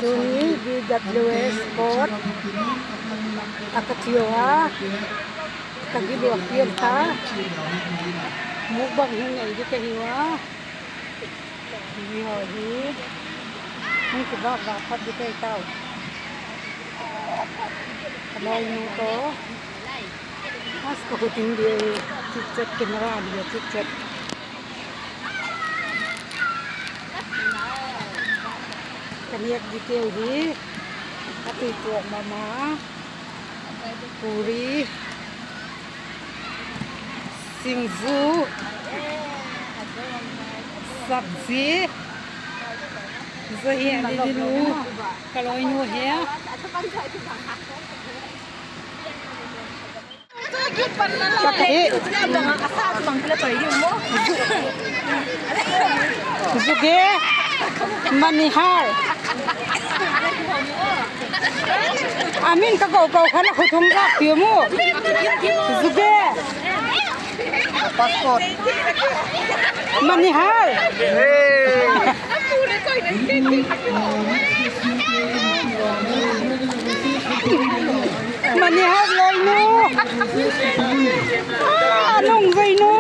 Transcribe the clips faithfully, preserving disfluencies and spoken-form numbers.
Tuni B W S Sport a ka tiu a, ka giluak pian ta. Mukbang hung nei di ka hiu a. Hi haw hi hung kivâk vâk phot di ka hi tau. Ka lawinu tawh as ka khut in dia hi, chitchat camera dia chitchat. Ka nêk diteu hi a tui tuak ma ma, puri, singju, sabji, zo hi a ni ding u, ka lawinu hi. Ka hi. Zuge, manihar. A min ka ko ko khan a khuthung rak piu mu. Zuge. Passport. Manihar. Manihar lawinu. A nung zainu.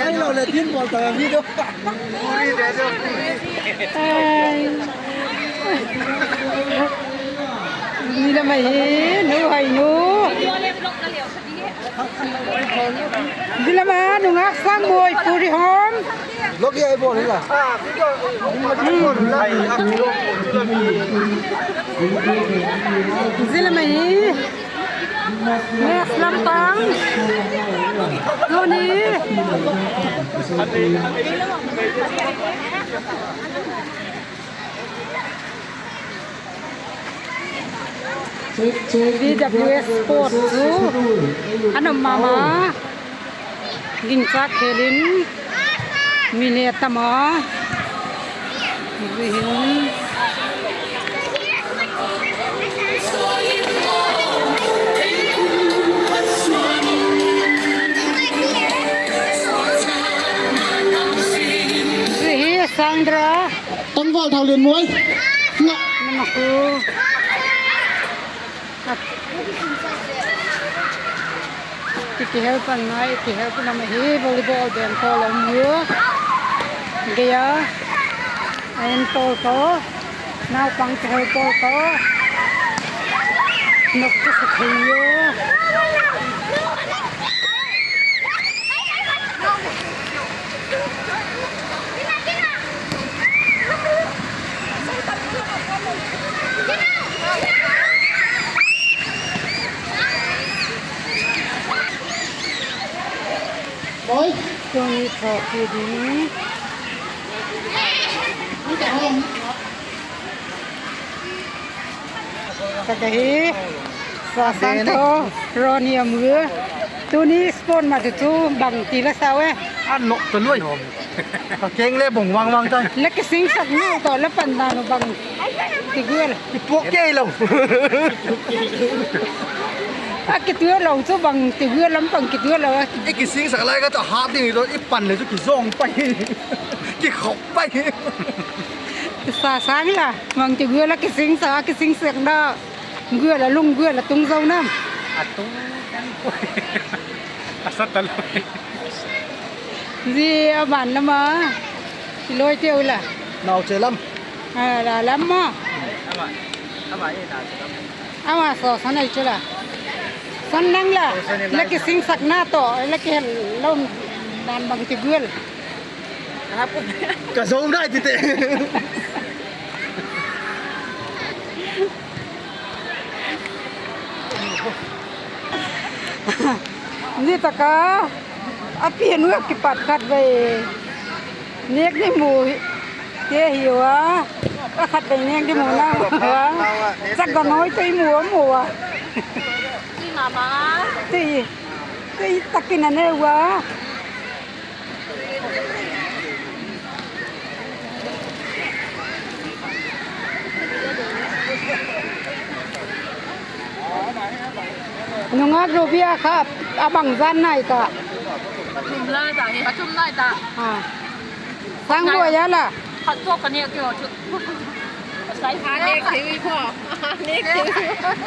Ai lo le tin bol ta video. Ni lam ahi, nu hai nu. Zia lam a nungak Sangmoi puri hawm. Zia lam ahi. Next lam pang. Tuni. B W S Sport chu a nuam ma ma, gingchâk khêl in mi le tam a, zia hin zia hi Sandra. Tangval Thaulianmuai. Namaku. Ki, kihelp pan ngai, kihelp lam ahi, volleyball ben tawh la um u. Gei a, a en tawh tawh, naupang kihelp tawh tawh. Nok ka sa thei u. Tuni trophy ding. Ka ka hi, Sasang tawh Ronnie a mu. Tuni sport ma chu chu bangti la sau e? A nok ta luai. Ka keng le bong vang vang tai. La kisingsak nau tawh la pandan u bangti gual? Kipuak kei lo. A kitual lo chu bangti gual lam pang kitual lo a? I kisingsak lai ka ta hat ding i lo, i pan le chu kizawng pai. Kikhop pai. Sasang la, bangti gual a kisingsak, a kisingsakna gual a lung gual a tung zo nam? A tung. A sa ta lo. Zia a ban lam a i lawite u la? Nauche lam. A, la lam ma. Ama saw san ai chu la. San nang la. La kisingsakna tawh la kihel lo dan bangti gual? Ka zo nai ti te. Ni tak a, a pian u a kipat khat vei nêk ding mu te hiu a, a khat vei nêk ding mu na a, chak ga noi tei mu a mu a. Tei, tei tak in a ne ua. Nungak Rubia kha a bang zan nai ta? Pathum lai ta hi. Pathum lai ta. A. Sangbuai a la? Khat chu ka nêk thei u chu.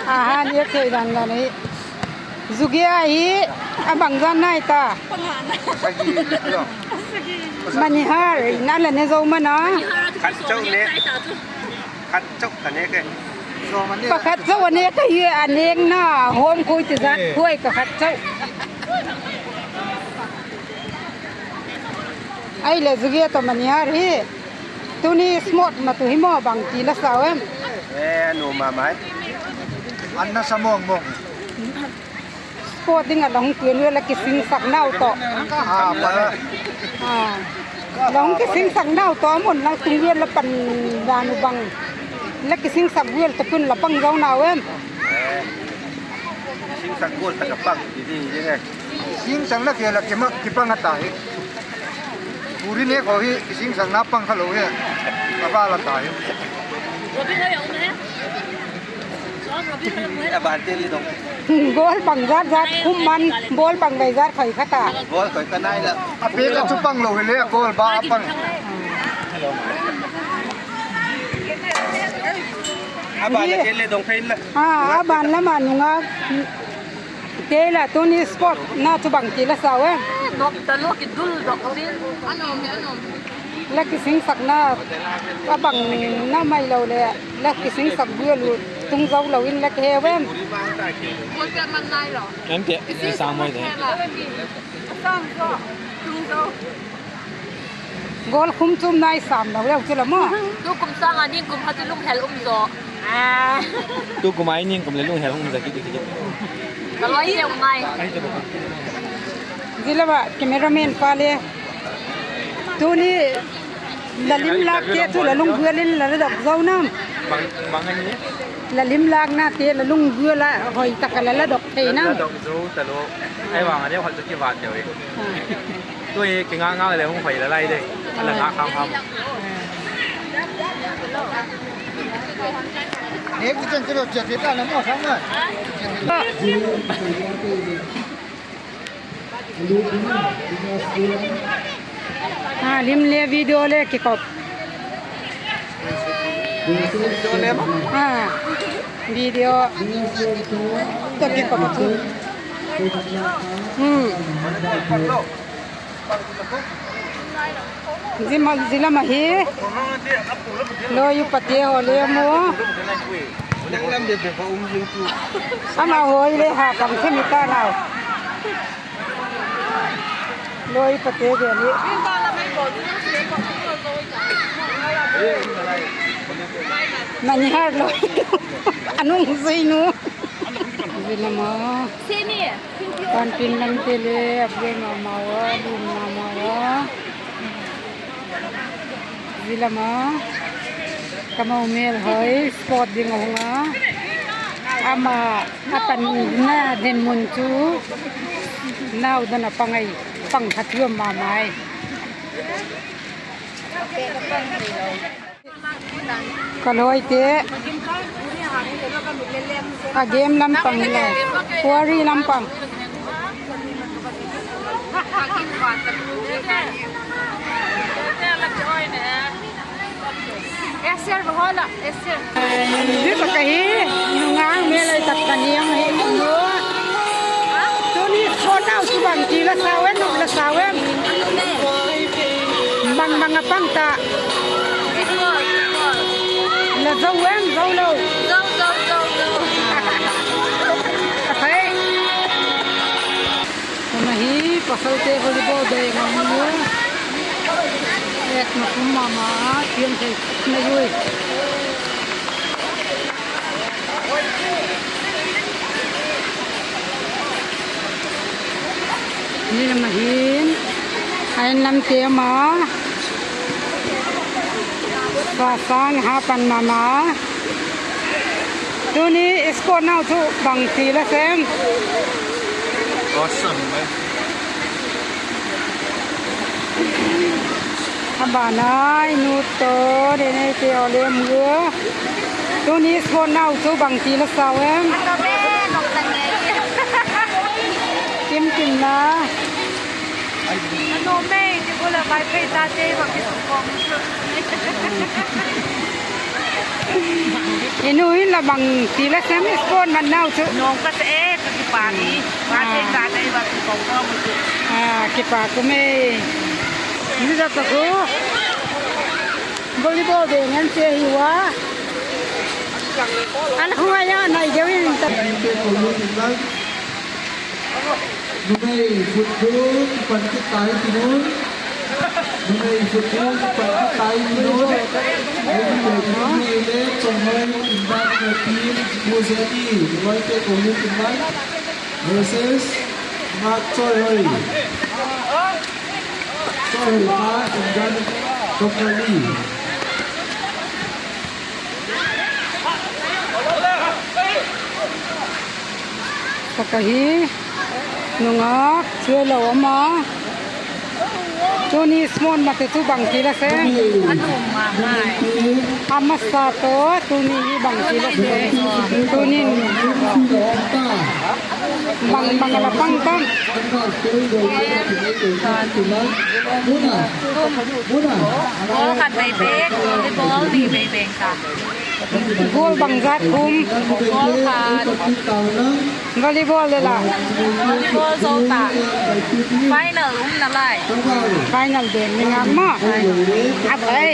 A ha nêk thei dan dan hi. Zugia hi a bangzan nai ta. Manihar in a la ne zo man a. Khat chau ne. Khat chau ka nêk e. Pakhat chau a nêk ahi a, nêkna hawm khui ti zat khuai ka khat chau. Ahileh Zugia tawh Manihar hi tuni sport na tu hi maw bangti la sau em? E, a nuam ma mai. An nasa mawng mawng. Sport ding ah la hung pian ua la kisingsak nau tawh. La hung kisingsak nau tawh a mun la tung vel la pan dan u bang. La kisingsak vel tawh pun la pang zo nau em? Kisingsak gual tak a pang ti ding e. Singsakna kei la kipang a ta hi. Tuni ne kho hi kisingsakna pang kha lo hi. A va la ta hi. Goal bang zat zat khum man, ball bang vei zat khoi kha ta. A pêk a chu pang lo hile a goal ba a pang. A ban lam a nung a, kei la tuni sport na chu bangti la sau em? La kisingsakna a bang na mai lo leh la kisingsak gual u tung zo lo in la kiheu em? Goal khum chum nai sam lo leu chu la maw. Tukum sâng a ningkum kha chu lunghel um zaw. Tukum a ningkum leh lunghel um zaw kit. Ka loi leu ngai. Zia lam ah cameraman pa le. Tuni la lim lâkte chu la lunggual in la la dok zo nam? La lim lâknate la lunggual a hoi tak a la la dok thei nam? Dok zo talo. Ahivang a neu khat chu kivat deu e. Tu hi kingâk ngâk le hung hoi la lai de. A la ngâk ham ham. Lim le video le kikop. Video tawh kikop a chu. Zia lam ahi. Loi upate haw le maw. Amahaw le ha pang thei mi ta nau. Loi upate vêl hi. Manihar loi. A nung zui nu. Zia lam a. Panpin lamte le a vêl ma ma a, lum ma ma a. Zia lam a ka mo mêlhoi sport ding a hung a, ama a panna dinmun chu nau dan a pang ai, pang kha thiam ma mai. Ka lawite, a game lam pang hilo, quarry lam pang. Hi bak ahi, nungak mêl ai tak ka niang hi. Tuni sport nau chu bangti la sau em, nop la sau em? Bang bang a pang ta? La zo em, zo lo? Ka thei. Tuma hi pasalte volleyball dei ngam u. Etna kum ma ma a thiam thei na ui. Ni lam ahin, a in lamte ma, pasang ha pan ma ma. Tuni sport nau chu bangti la sem? A ban a i nu tawh Denei te a lem ua. Tuni sport nau chu bangti la sau em? Kim kim la. Vaiphei tate va kisukhawm chu. I nu in la bang ti la sem, sport man nau chu. Nong ka sa e, ka kipak i. Vaiphei tate va kisukhawm chu. A, kipak um e. Ni za ta khu. Volleyball de ngan che hi ua. An hung a ya nai deu in ta. Numei football kipan kit tai ti nun. Numei football kipan kit tai ti nun. Numei le Chonghoi in ban team, Pu Zeni, Nunoite ko lu in ban. Versus Mark Choihoi. Choihoi pa in ban Doctor Lee. Ka ka hi nungak chuai lo ama. Tuni small mate chu bang ti la se. A masa to tuni hi bang ti la se. Tunin bang bang la pang tam. Ball khat bei bek, volleyball ni bei bek ta. Goal bangzat khum? Goal khat. Volleyball le la? Volleyball zo ta. Final um nalai. Final den ni ngam ma. A bai.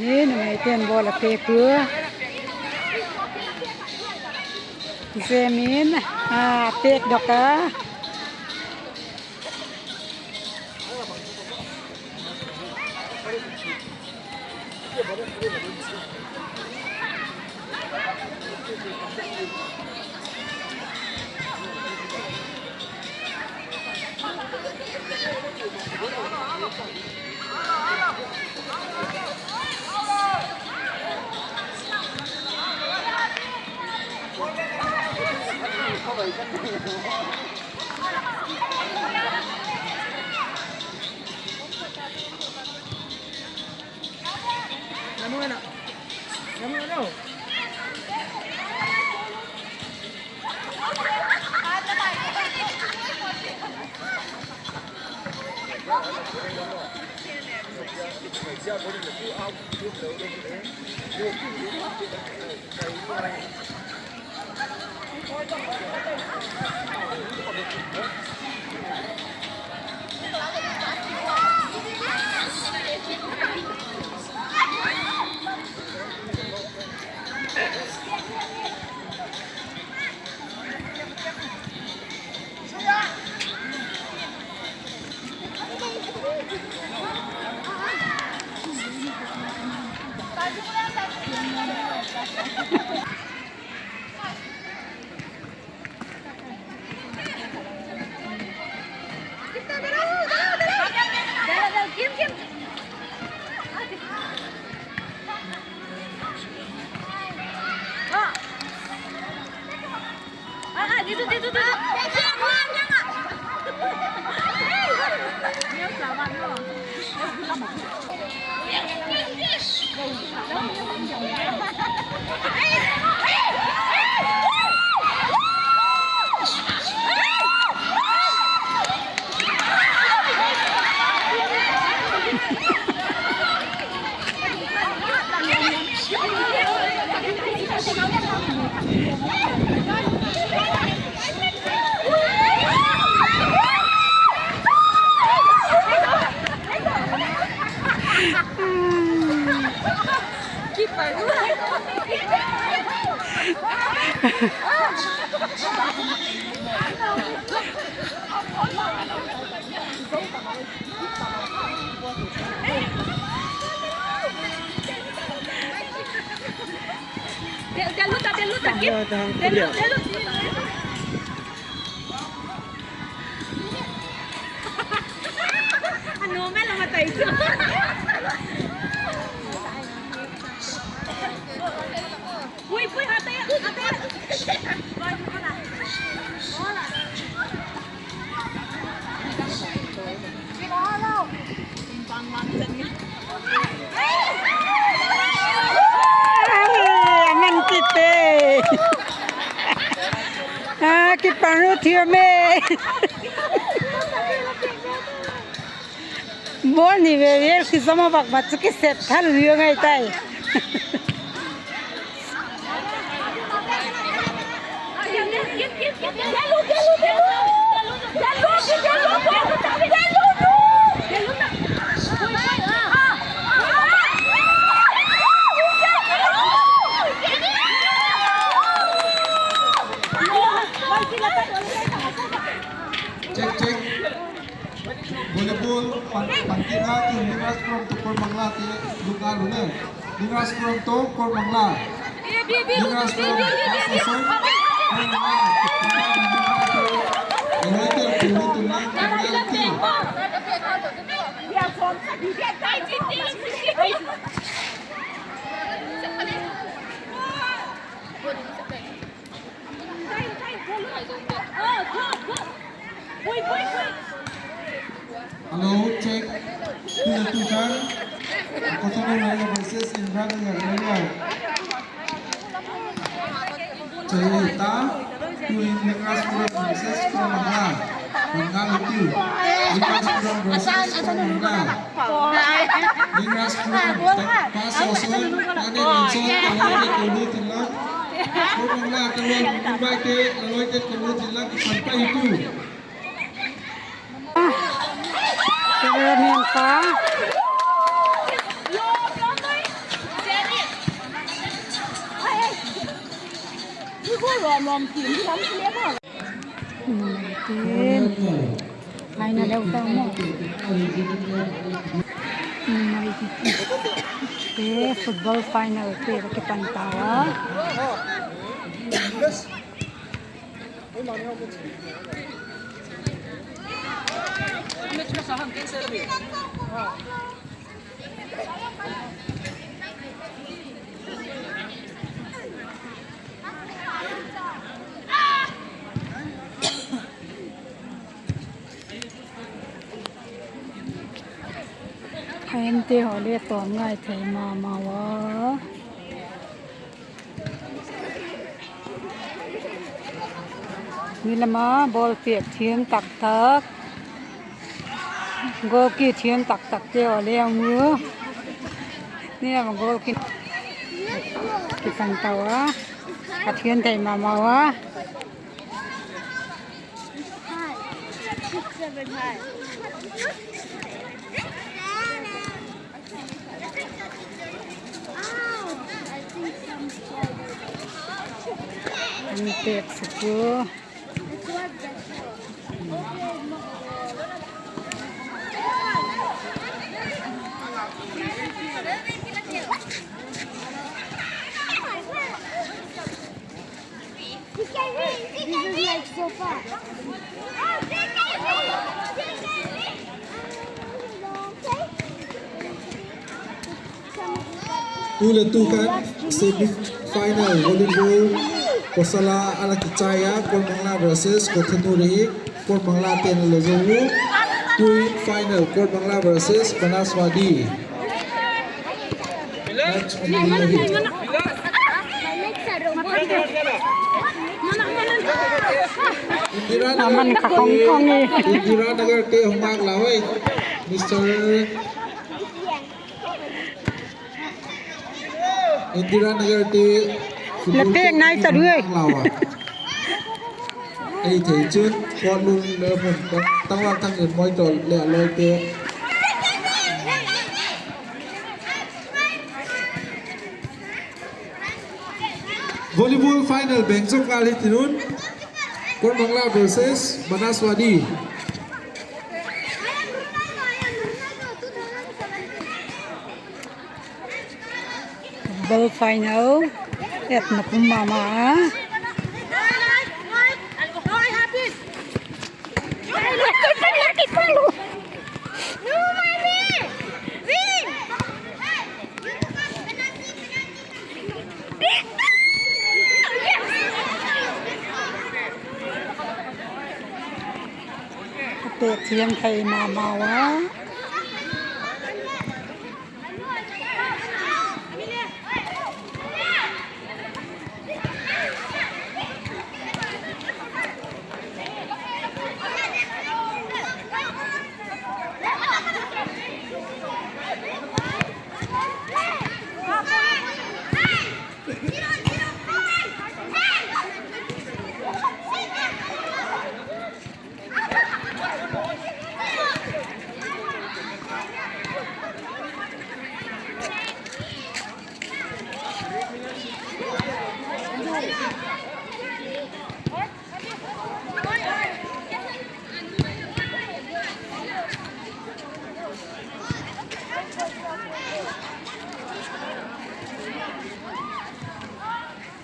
Hi numei ten ball a pek u. Zemin, a, pek dok a. Del, del luta, del luta, Kim. Del luta, del luta. A normal a matai chu. Pui, pui, hate, hate. Ai, a man kit e. A, kipan u thiam e. Ball ni ve vel kizom a vak mat chu kisep thal ui ngai tai. Check, check. Volleyball, pan, pantina tun Lingas Khuram to Kormangla te, lukna lu ne. Lingas Khuram to Kormangla. Lingas Khuram, pass action. Kormangla, penalty, penalty, penalty. Hello, check. Tuna tu khan Kothanur Railway versus Indranagar Railway. Chai ta, tuin Lingas Khuram versus Kormangla. Bang nga lu tiu. Lingas Khuram versus Kormangla. Lingas Khuram, pass action, ani ni so, ka lo ke ko lu tin la. Kormangla, ka lo, invite, ka lo ke ko lu tin la, kipan pa hi tiu. Ka lo ni pa. Numei tin, final leu ta maw. Numei tin, te football final te ka kipan ta a. Khainte haw le tawm ngai thei ma ma ua. Ni lama ball piak thiam tak tak, goal kick thiam tak tak te haw le um u. Ni lama goal kick kipan ta ua, ka thiam thei ma ma ua. An pêk suk u. This is like so far. Tu le tu khan semi final volleyball pawsal a la kichai a, Kormangla versus Kothanur hi Kormangla te'n a la zo u. Tuin final Kormangla versus Banaswadi. Match on the way. Indira Nagar te, Indira Nagar te hung mak la oi. Mister Indira Nagar te la pêk nai ta lui. Ei thei chun, Pawl Lun le mun ka tangwal tang in moi tol le a loi te. Volleyball final beng chawk ngal hi tin un. Kormangla versus Banaswadi. Ball final. Hetna pum ma ma a. Ka pêk thiam thei ma mau a.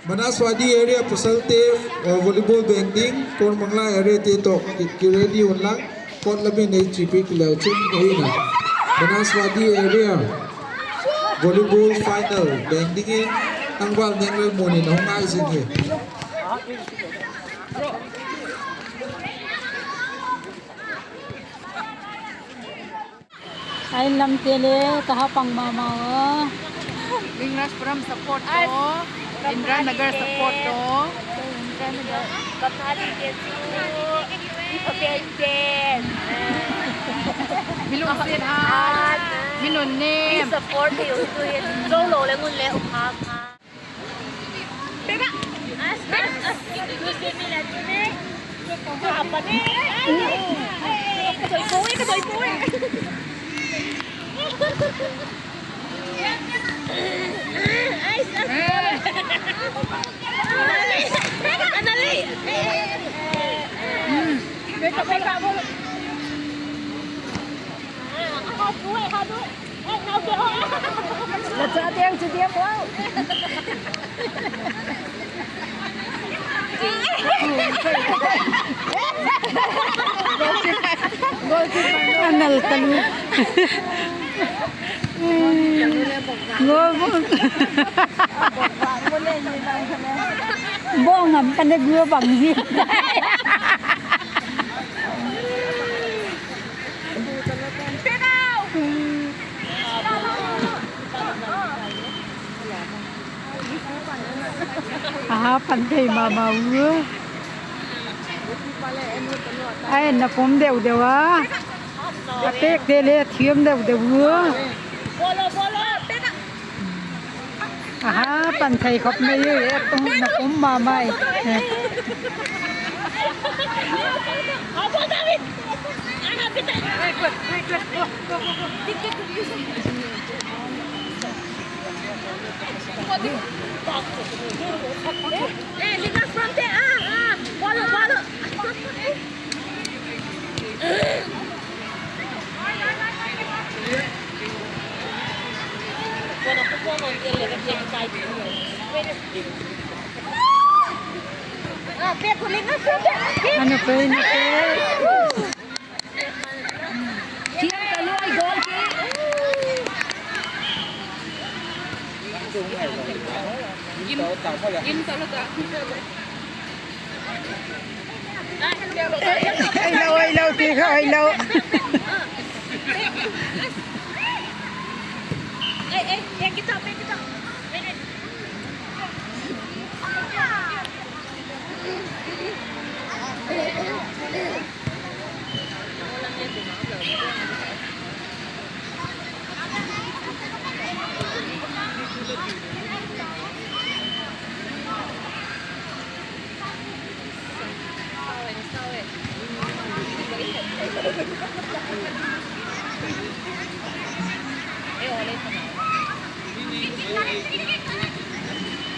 Banaswadi area pasalte, uh, volleyball beng ding, Kormangla area te tawh ki, ki ready un lang, court lam in ei chipi ki leu chun ahi na. Banaswadi area volleyball final beng dingin, Tangval Nenglalmun in a hung ngai zing hi. A inlam te le ka ha pang ma ma a. Lingras Puram support to, Indira Nagar support to. Indira Nagar. Ka pa ding te chu i pha pen pen. Mi lungsiat ha, mi nunnem. I support thei u tu hi zo lo le ngun le um ha kha. La cha tiang chi tiang wow. Anal talu. Gol bol. Bawng am pan ne gua bang ji. Aha, pan thei ma ma u. A enna pum deu deu a. A pêk te le thiam deu deu u. Aha, pan thei khop mai e, tung na pum ma mai. Anu pe, anu pe. Thiam ka luai gol ki. Gim, gim ka luai. Ei lo, ei lo, ti kha ei lo.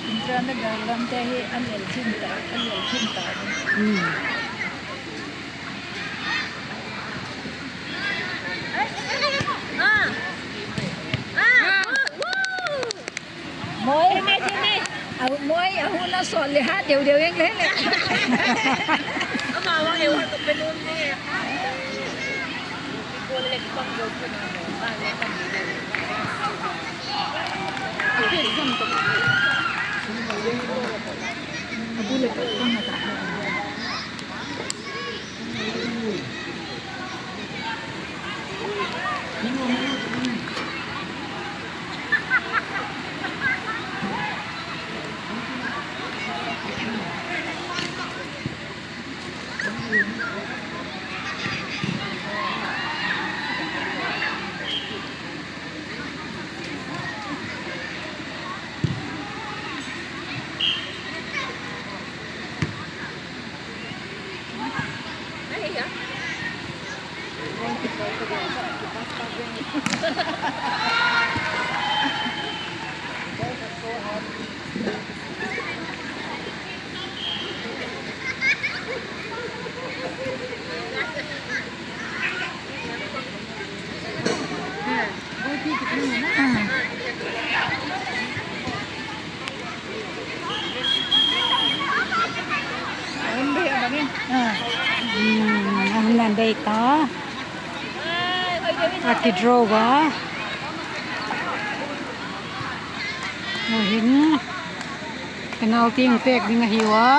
Indira Nagar lam te hi an el thin ta, an el thin ta. Moi. Moi. A hun a sawt le hat deu deu eng le le. A hun a dei ta. A kidraw a. Tu'hin penalty hung pêk ding ahiu a.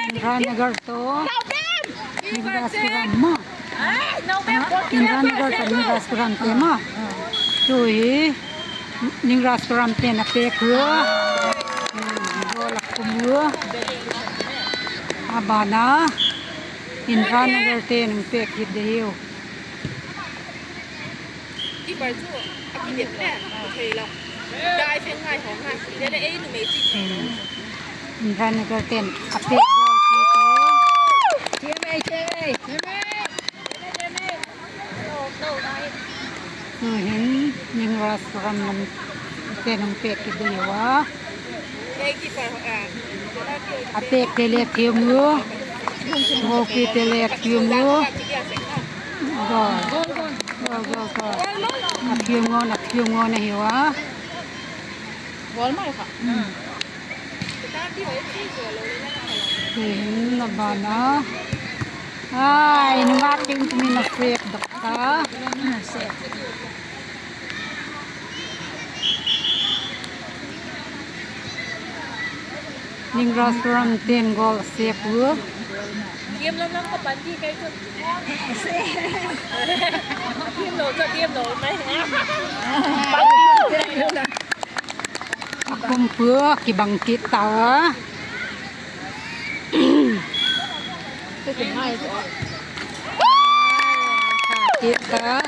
Indiranagar tawh Niglaspuram ma. Indiranagar tawh Niglaspuram te ma. Tu'hin Niglaspuram te'n a pêk ua. Goal a khum ua. A ban a Indiranagar te'n hung pêk kit ding ahiu. Indiranagar te'n a pêk goal kit ua. Tu'hin Niglaspuram lam te'n hung pêk kit ding ua. A pêkte le thiam ua. Goalkeeper te le thiam ua. Goal. Goal, goal, goal. A thiam ngawn, a thiam ngawn ahiu a. Tu'hin a ban a. Ai, nungak tin tin in a sêpdok ta. Niglaspuram te'n goal a sêp ua. A khum pua, kibang kit ta a. Kit ta.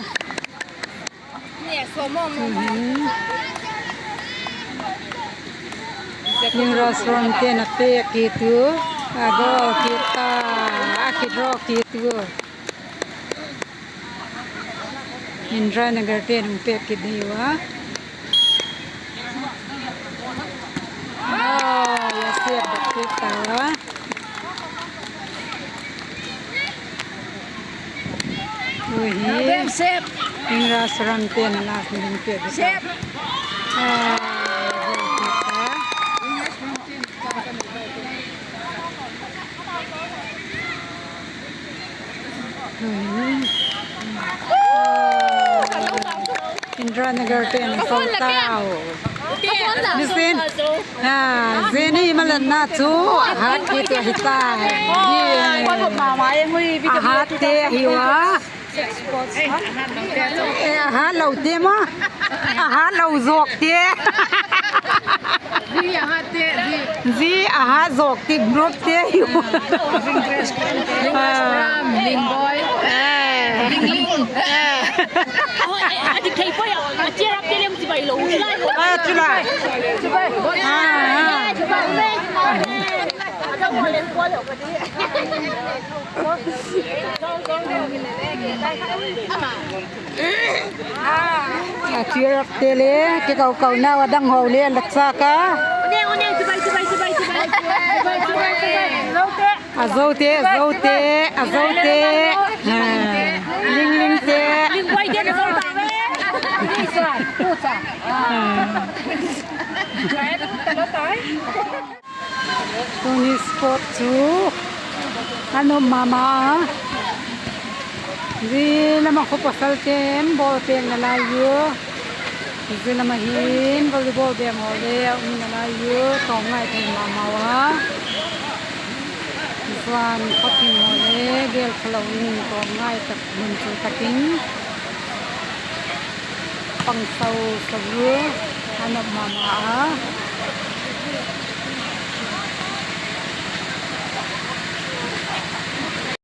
Niglaspuram te'n a pêk kit ua, a goal kit ta, a kidraw kit ua. Indiranagar te'n hung pêk kit ding ua. A, a sêpdok kit ta a. Tu'hin Niglaspuram te'n a last minute pêk ding. Indiranagar te'n a sawt tau. Nisin. Zia ni malanna chu a hat kit ahi tai. A hatte ahiu a. A hatlote maw? A hatlo zawkte. Zia a hat zawkte groupte ahiu. A cheer up te le kikau kau nau a dang ho le la châk a. A zote, a zote, a zote. Ling ling te. Ling boi te na zo ta ve. Tuni sport chu a nuam ma ma a. Zia lam ah khawpasalte'n ball pêk nalai ua, zia lam ah hin volleyball bêng haw le a um nalai ua, tawm ngai thei ma mau a. Zuan khawthim haw le gêl tha lo in tawm ngai tak mun chu tak in pang sau sau ua, a nuam ma ma a.